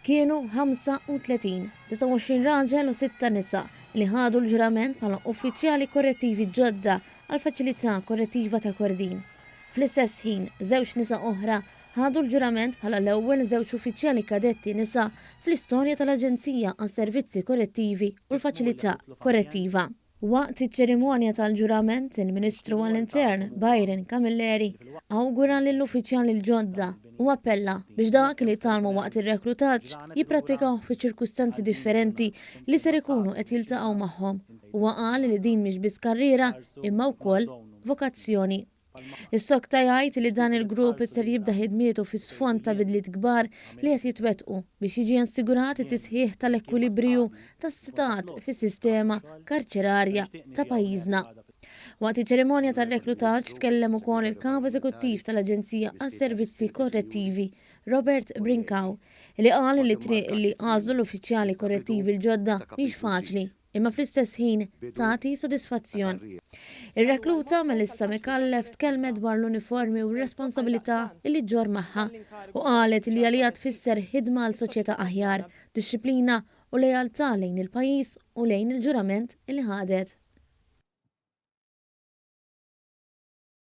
Kienu 35, 29 raġel u sitta nisa li ħadu l-ġurament bħala uffiċjali korrettivi ġodda għall-Faċilità Korrettiva ta' Kordin. Fl-istess ħin, żewġ nisa oħra ħadu l-ġurament bħala l-ewwel żewġ uffiċjali kadetti nisa fl-istorja tal-Aġenzija għas-Servizzi Korrettivi u l-Faċilità Korrettiva. Waqt iċ-ċerimonja tal-ġurament, il-Ministru għall-Intern, Byron Camilleri, awgura lill-uffiċjali l-ġodda u appella biex dak li tgħallmu waqt ir-reklutaġġ jipprattikawh fiċ-ċirkustanzi differenti li ser ikunu qed jiltaqgħu magħhom. Huwa qal li din mhix biss karriera imma wkoll vokazzjoni. Is-sokta jgħid li dan il-grupp ser jibda ħidmietu fi sfond ta' bidliet kbar li qed jitwettqu biex jiġi assigurat it-tisħiħ tal-ekwilibriju tas-setgħat fis-sistema karċerarja ta' pajjiżna. Waqt iċ-ċerimonja tar-reklutaġġ tkellem ukoll il-Kap Eżekuttiv tal-Aġenzija għas-Servizzi Korrettivi, Robert Brincau, li qal li t-triq li għażlu l-uffiċjali korrettivi l-ġodda mhix faċli imma fl-istess ħin tagħti sodisfazzjon. Ir-rekluta Melissa Micallef tkellmet dwar l-uniformi u r-responsabilità li ġġorr magħha u qalet li għaliha tfisser ħidma għal soċjetà aħjar, dixxiplina u lealtà lejn il-pajjiż u lejn il-ġurament li ħadet.